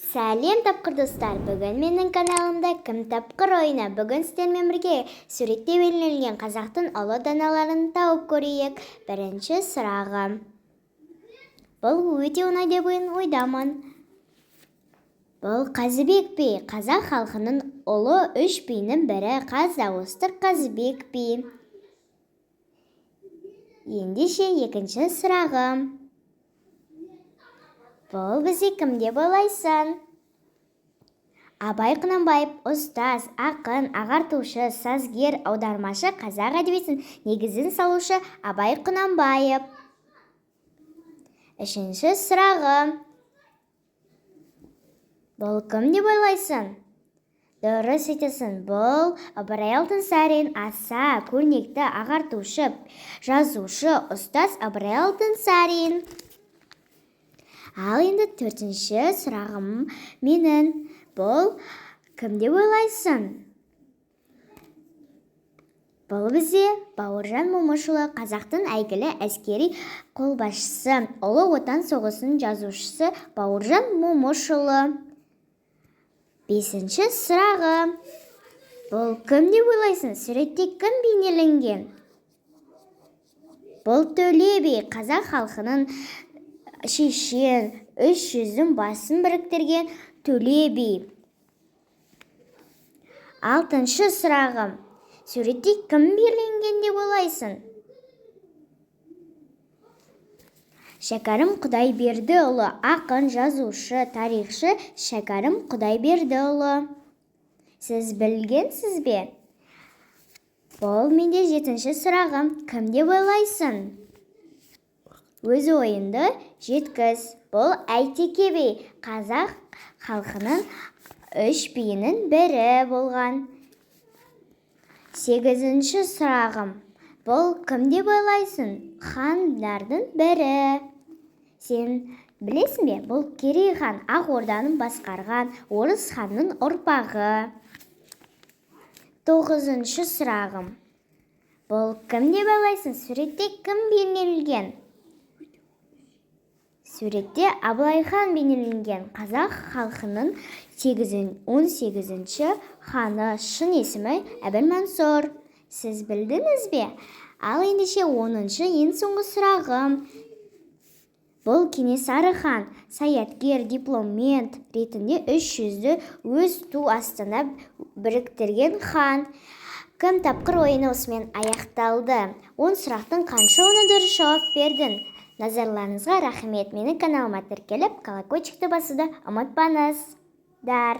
Сәлем, тапқыр достар! Бүгін менің каналымда «Кім тапқыр» ойыны. Бүгін сіздермен бірге суретте белгіленген қазақтың ұлы даналарын тауып көрейік. Бірінші сұрағым. Бұл өте оңай деп ойдамын. Бұл Қазыбек би, қазақ халқының ұлы үш биінің бірі, қаз дауысты Қазыбек би. Ендеше, екінші сұрағым. Бұл бізде кім деп ойлайсың? Абай Құнанбаев – ұстаз, ақын, ағартушы, сазгер, аудармашы, қазақ әдебиетінің негізін салушы Абай Құнанбаев. Үшінші сұрағым. Бұл кім деп ойлайсың? Дұрыс айтасың, бұл Ыбырай Алтынсарин, аса көрнекті ағартушы, жазушы, ұстаз Ыбырай Алтынсарин. Ал енді төртінші сұрағым менің. Бұл кім деп ойлайсың? Бұл бізде Бауыржан Момышұлы, қазақтың әйгілі әскери қолбасшысы, Ұлы Отан соғысының жазушысы Бауыржан Момышұлы. Бесінші сұрағым. Бұл кім деп ойлайсың? Суретте кім бейнеленген? Бұл Төле би, қазақ халқының шешен, үш жүздің басын біріктірген Төле би. Алтыншы сұрағым. Суретте кім бейнеленген деп ойлайсың? Шәкәрім Құдайбердіұлы, ақын, жазушы, тарихшы Шәкәрім Құдайбердіұлы. Сіз білгенсіз бе? Бұл менде жетінші сұрағым. Кім деп ойлайсың? Өз ойыңды жеткіз. Бұл Әйтеке би, қазақ халқының үш биінің бірі болған. Сегізінші сұрағым. Бұл кім деп ойлайсың? Хандардың бірі. Сен білесің бе? Бұл Керей хан, Ақ Орданы басқарған Орыс ханның ұрпағы. Тоғызыншы сұрағым. Бұл кім деп ойлайсың? Суретте кім бейнеленген? Суретте Абылай хан бейнеленген. Қазақ халқының 18-ші ханы, шын есімі Әбілмансұр. Сіз білдіңіз бе? Ал ендеше, 10-шы, ең соңғы сұрағым. Бұл Кенесары хан, саяткер, дипломат ретінде үш жүзді өз ту астына біріктірген хан. «Кім тапқыр» ойыны осымен аяқталды. 10 сұрақтың қаншауына дұрыс жауап бердің? Назарларыңызға рахмет. Менің каналыма тіркеліп, колокольчикті басуды ұмытпаңыздар.